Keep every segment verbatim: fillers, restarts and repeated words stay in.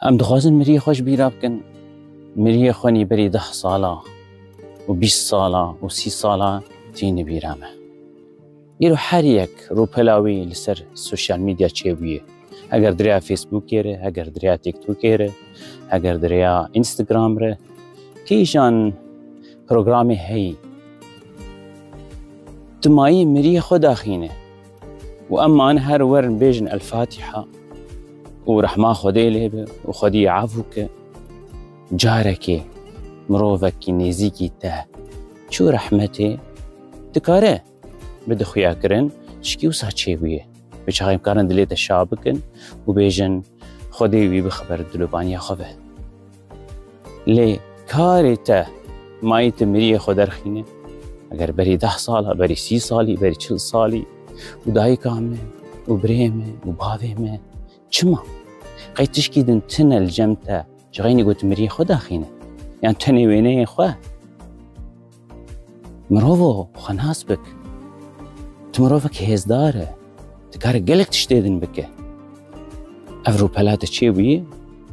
Em dixwazin miriyê xwe ji bîra bikin. Miriyê xwe nî berî deh sala û bîst sala û sî sala tîne bîra me. Îro her yek rûpela wî li ser sosyal medya çêbûye. Heger di rêya Facebookê re, heger di rêya TikTokê re, heger di rêya Instagram re, kîjan programê heyî. Tu mayî miriyê xwe daxîne. Û em mane her werin bêjin El Fatiha û rehma Xwedê lê be û Xwedî efû ke. Carekê mirovekî nêzîkî te çû rehmetê, dikare bide xuyakirin, tişkî wisa çêbûye. Bi çaxê em karin dilê te şa bikin û bêjin, Xwedê wî bixe ber dilobaniya xwe ve. Lê karê te, mayî tu miriyê xwe derxîne. Eger berî deh sala, berî sî salî, berî çil salî û dayika me û birê me û bavê me, çima? Qey tişkî din tine li cem te, ji xeynî got miriyê xwe daxîne. Yan tenê wêneyê xwe. Mirovo, xwe nas bik. Tu mirovek hêzdar e. Tu kare gelek tiştê din bike. Ev rûpela te çêbûyî,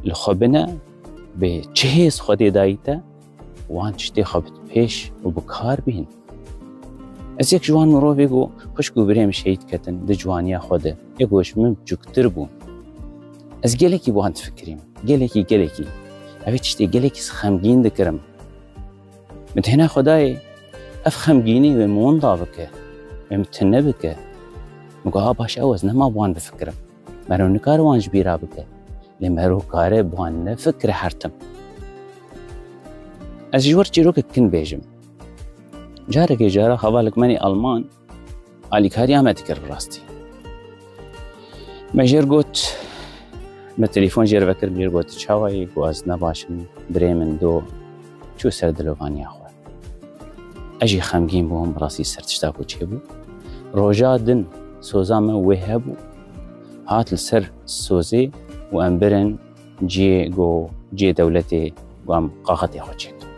li xwe bine, bi çi hêz Xwedê dayî te, wan tiştê xwe bit pêş û bi kar bîn. Ez yek ji wan mirovê ku xwişk û birê min şehîd ketin di ciwaniya xwe de. Ê ku ji min biçûktir bûn. Ez gelekî bi wan difikirîm. Gelekî, gelekî. Ev ê tiştê gelekî xemgîn dikirim. Min têna Xwedayê ev xemgînî wê min winda bike, wê min tune bike. Min got, a baş ew ez nema bi wan bifikirim. Mero nikare wan ji bîra bike. Lê mero kare bi wan nefikire her tim. Ez ji wir çîrokek kin bêjim. Carekê cara hevalek me nî Alman alîkariya me dikir bi rastî. Me jêr got, me telefon jêr vekir, jêr got, çawa yî? Got, ez ne baş im, birê min do çû ser dilovaniya xwe. Ez jî xemgîn bûm, bi rastî ser tişta ku çêbû. Roja din soza me wê hebû, hat li ser sozê û em birin ciyê ku ciyê dewletê ku em qaxetê xwe çêkin.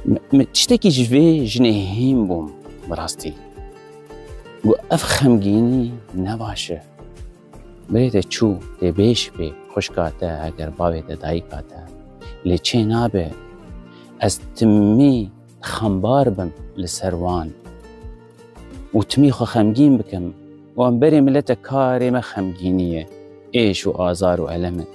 Min, min tiştekî ji vê jinê hîn bûm bi rastî. Got, ev xemgînî ne baş e. Birê te çû, tê bêş bê, xwişka te, heger bavê te, dayika te. Lê çê nabe ez timî xembar bim li ser wan û timî xwe xemgîn bikim û em berê milete karê me xemgînî ye, êş û azar û elem e.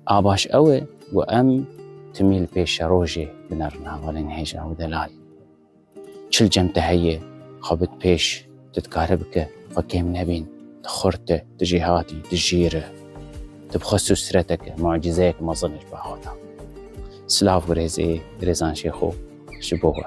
A baş ew e ku em timî li pêşerojê binerin, hevalên hêja û delal. Çi li cem te heye, xwe bid pêş, tu dikare bike, xwe kêm nebîn, tu xurt e, tu jêhatî, tu jêr e. Tu bi xwe sûsreteke, mucîzeyeke mezin ji ba xwe da. Silav û rêzê, rêzan Şêxo, ji bo we.